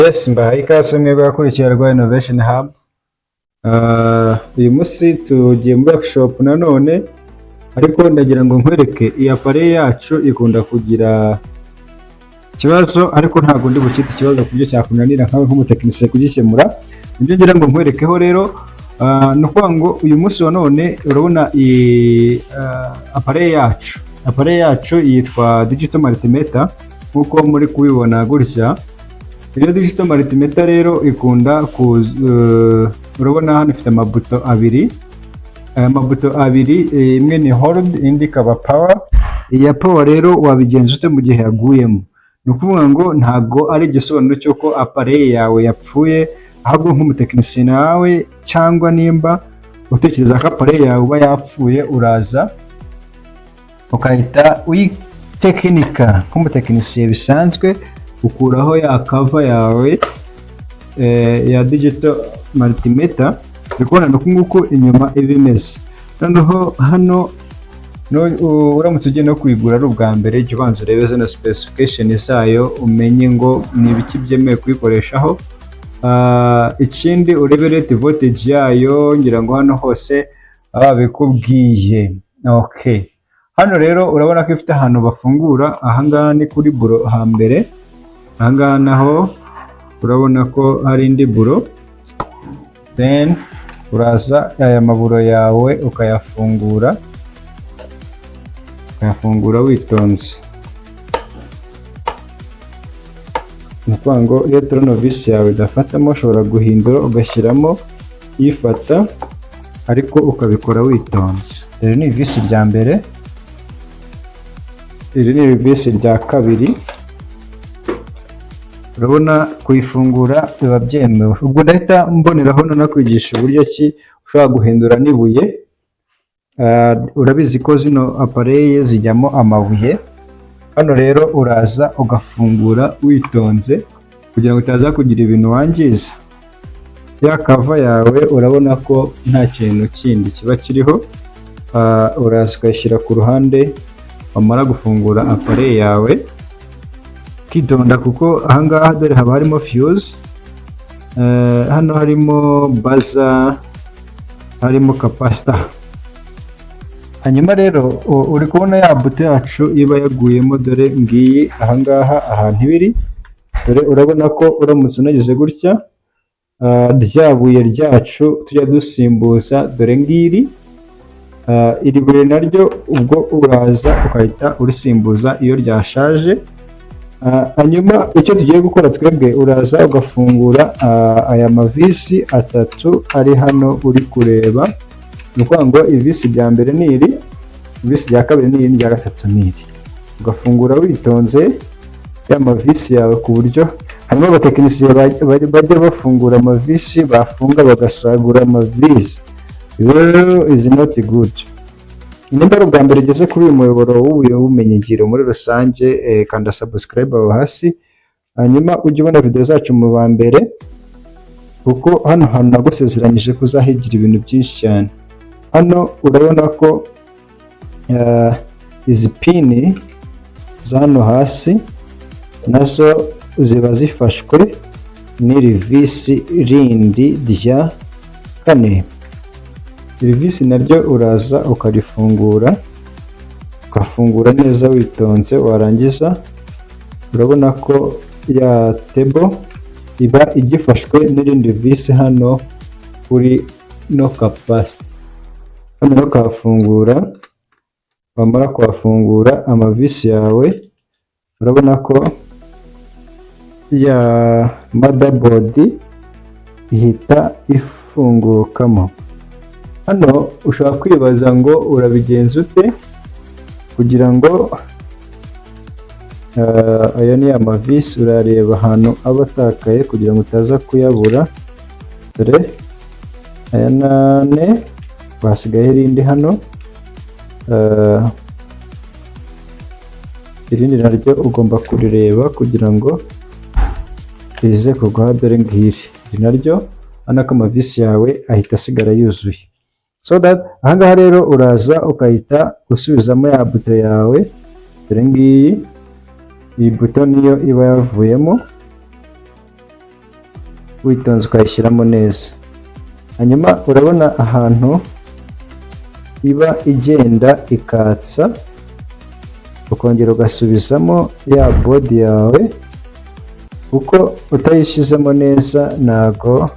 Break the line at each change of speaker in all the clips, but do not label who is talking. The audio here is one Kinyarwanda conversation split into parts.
Yes, mbahaye ikaze mwebwe abakurikira Rwa Innovation Hub. Uyu munsi tugiye muri workshop nanone, ariko ndagira ngo nkwereke iyi appareil yacu ikunda kugira ikibazo, ariko ntabwo ndi bukite ikibazo ku buryo cyakunanira nkawe nk'umutekinisiye kugikemura. Nibyo ngira ngo nkwerekeho rero. Ni ukuvuga ngo uyu munsi wa none urabona iyi appareil yacu yitwa digital multimeter, nk'uko muri kubibona gutya. Iyo digital multimeter rero ikunda kuza, urabona hano ifite amabuto abiri. Aya mabuto abiri, imwe ni hold, indi ikaba power. Iya power rero wabigenza ute mu gihe yaguyemo? Ni ukuvuga ngo ntabwo ari igisobanuro cy'uko appareil yawe yapfuye, ahubwo nk'umutekinisiye nawe, cyangwa nimba utekereza ko appareil yawe uba yapfuye, uraza ukahita uyitekinika nk'umutekinisiye bisanzwe, ukuraho ya cover yawe ya digital multimeter. Uri kubona ni uku nguku inyuma iba imeze. Noneho hano uramutse ugiye no kuyigura ari ubwa mbere, jya ubanza urebe zino specification zayo, umenye ngo ni ibiki byemewe kuyikoreshaho. Ikindi urebe rate voltage yayo, ngira ngo hano hose babikubwiye. Okay, hano rero urabona ko ifite ahantu bafungura. Ahangaha ni kuri buro hambere, ahangaha naho urabona ko hari indi buro. Then uraza aya maburo yawe ukayafungura, ukayafungura witonze. Ni ukuvuga ngo iyo tournevis yawe idafatamo, ushobora guhindura ugashyiramo ifata, ariko ukabikora witonze. Iri ni ivisi rya mbere, iri ni ivisi rya kabiri. Urabona kuyifungura biba byemewe. Ubwo ndahita mboneraho nanakwigisha uburyo ki ushobora guhindura n'ibuye. Urabizi ko zino appareil zijyamo amabuye. Hano rero uraza ugafungura witonze kugira ngo utaza kugira ibintu wangiza. Ya cover yawe urabona ko nta kintu kindi kiba kiriho. Uraza ukayishyira ku ruhande, wamara gufungura appareil yawe ukitonda, kuko ahangaha dore haba harimo fuse, hano harimo buzzer, harimo capacitor. Hanyuma rero uri kubona ya buto yacu iba yaguyemo, dore ngiyi ahangaha ahantu iba iri. Dore urabona ko uramutse unagize gutya, rya buye ryacu tujya dusimbuza, dore ngiri. Iri buye naryo ubwo uraza ugahita urisimbuza iyo ryashaje. Hanyuma icyo tugiye gukora twebwe, uraza ugafungura aya mavisi atatu ari hano uri kureba. Ni ukuvuga ngo ivisi rya mbere ni iri, ivisi rya kabiri ni iri, n'irya gatatu ni iri. Ugafungura witonze ya mavisi yawe, ku buryo harimo abatekinisiye bajya bafungura amavisi, bafunga bagasagura amavisi. Ibi rero is not good. Nimba ari ubwa mbere ugeze kuri uyu muyoboro w'ubumenyingiro muri rusange, kanda subscribe aho hasi, hanyuma ujye ubona video zacu mu ba mbere, kuko hano hantu nagusezeranyije ko uzahigira ibintu byinshi cyane. Hano urabona ko izi pini za hano hasi nazo ziba zifashwe n'iri visi rindi rya kane. Iri visi naryo uraza ukarifungura, ugafungura neza witonze. Warangiza urabona ko ya table iba igifashwe n'irindi visi hano kuri no capacitor. Hano ukahafungura, wamara kuhafungura amavisi yawe, urabona ko ya motherboard ihita ifungukamo. Hano ushobora kwibaza ngo urabigenza ute kugira ngo aya ni amavisi, urareba ahantu aba atakaye kugira ngo utaza kuyabura. Dore aya ni ane, hasigaye irindi hano. Irindi naryo ugomba kurireba kugira ngo rize kugwa. Dore ngiri, iri naryo urabona ko amavisi yawe ahita asigara yuzuye. So that ahangaha rero uraza ukahita usubizamo ya buto yawe. Dore ngiyi, iyi buto niyo iba yavuyemo. Witonze ukayishyiramo neza. Hanyuma urabona ahantu iba igenda ikatsa, ukongera ugasubizamo ya board yawe, kuko utayishyizemo neza ntago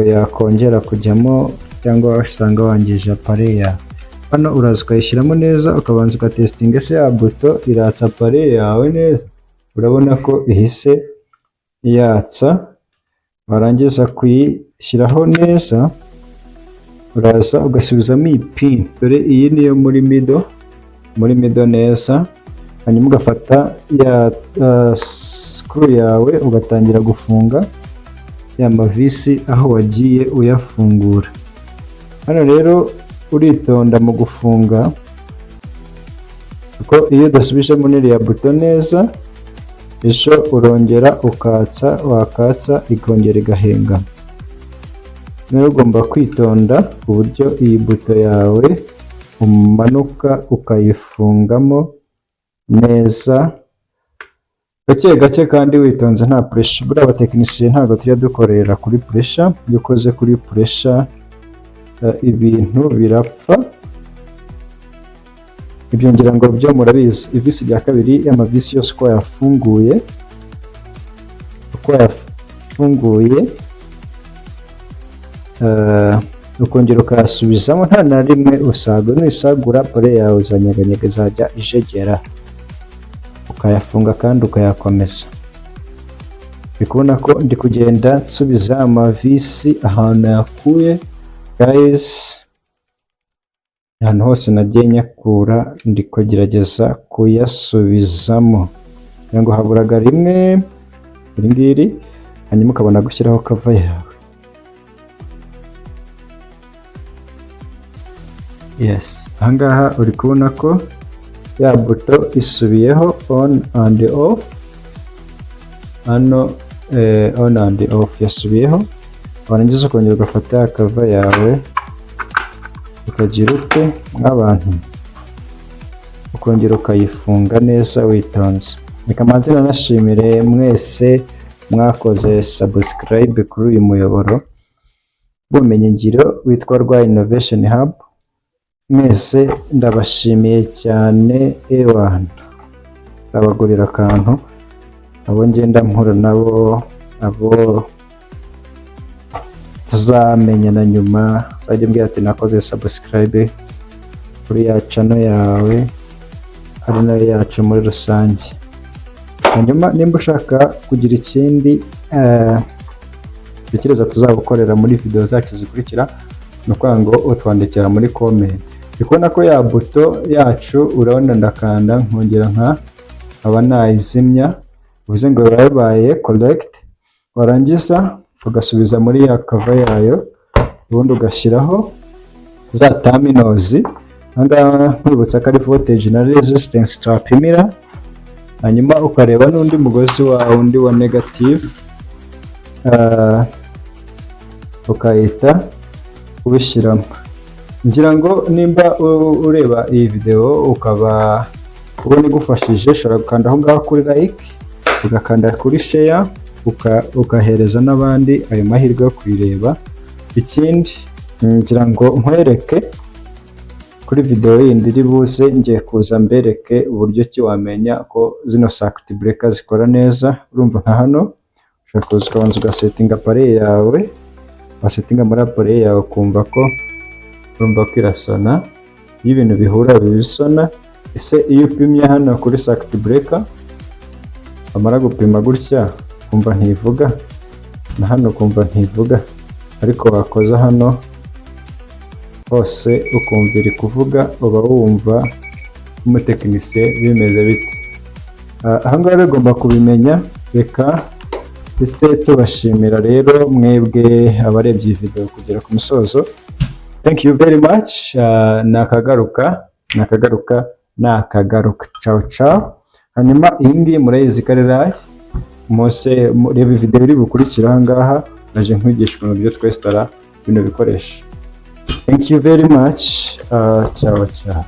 yakongera kujyamo, cyangwa wasanga wangije appareil yawe. Hano uraza ukayishyiramo neza, ukabanza ugatestinga: ese ya buto iratsa appareil yawe neza? Urabona ko ihise yatsa. Warangiza kuyishyiraho neza, uraza ugasubizamo iyi pin. Dore iyi niyo muri middle, muri middle neza. Hanyuma ugafata ya screw yawe, ugatangira gufunga ya mavisi aho wagiye uyafungura. Hano rero uritonda mu gufunga, kuko iyo udasubijemo n'iriya buto neza, ejo urongera ukatsa, wakatsa ikongera igahengama. Rero ugomba kwitonda ku buryo iyi buto yawe umanuka ukayifungamo neza, gake gake kandi witonze, nta pressure. Buriya abatekinisiye ntabwo tujya dukorera kuri pressure. Iyo ukoze kuri pressure, ibintu birapfa. Ibyo ngira ngo byo murabizi. Ivisi rya kabiri, y'amavisi yose uko yafunguye, ukongera ukayasubizamo, nta na rimwe usaga. Nuyisagura, appareil yawe izanyeganyega, izajya ijegera. Ukayafunga kandi ukayakomeza. Uri kubona ko ndi kugenda nsubiza amavisi ahantu yakuye, guys. Ahantu hose nagiye nyakura, ndi kugerageza kuyasubizamo, kugira ngo haburaga rimwe, iri ngiri, hanyuma ukabona gushyiraho cover yawe. Yes, ahangaha uri kubona ko ya buto isubiyeho, on and off. Hano on and off yasubiyeho. Warangiza ukongera ugafata ya cover yawe, ukagira ute nk'abantu, ukongera ukayifunga neza witonze. Reka mbanze nanashimire mwese mwakoze subscribe kuri uyu muyoboro w'ubumenyingiro witwa Rwa Innovation Hub. Mwese ndabashimiye cyane. Ewana, nzabagurira akantu, abo ngenda mpura nabo, abo tuzamenyana nyuma, uzajya umbwira ati: "Nakoze subscribe kuri ya channel yawe", ari nayo yacu muri rusange. Hanyuma nimba ushaka kugira ikindi utekereza tuzagukorera muri video zacu zikurikira, ni ukuvuga ngo utwandikira muri comment. Ndi kubona ko ya buto yacu, urabona ndakanda nkongera nka nkaba nayizimya, bivuze ngo biba bibaye correct. Warangiza ugasubiza muri ya cover yayo, ubundi ugashyiraho za terminals. Ahangaha nkwibutsa ko ari voltage na resistance twapimira. Hanyuma ukareba n'undi mugozi wa undi wa negative, ukahita ubishyiramo. Ngira ngo nimba ureba iyi video ukaba ubona igufashije, ushobora gukanda aho ngaho kuri like, ugakanda kuri share, ukahereza n'abandi ayo mahirwe yo kuyireba. Ikindi, ngira ngo nkwereke kuri video yindi iri buze, ngiye kuza mbereke uburyo ki wamenya ko zino circuit breaker zikora neza. Urumva nka hano ushobora kuza ukabanza ugasetinga appareil yawe, wasetinga muri appareil yawe ukumva ko, urumva ko irasona. Iyo ibintu bihura bisona. Ese iyo upimye hano kuri circuit breaker, wamara gupima gutya ukumva ntivuga, na hano ukumva ntivuga, ariko wakoza hano hose ukumva iri kuvuga, uba wumva nk'umutekinisiye bimeze bite? Aha ngaha rero ugomba kubimenya. Reka duhite tubashimira rero mwebwe abarebye iyi video kugera ku musozo. Thank you very much. Nakagaruka, nakagaruka, nakagaruka. Ciao ciao. Hanyuma iyi ngiyi murayizi ko ari live mose. Reba video iri bukurikira aha ngaha, naje nkwigisha ukuntu byo twesitara bino bikoresho. Thank you very much. Ciao ciao.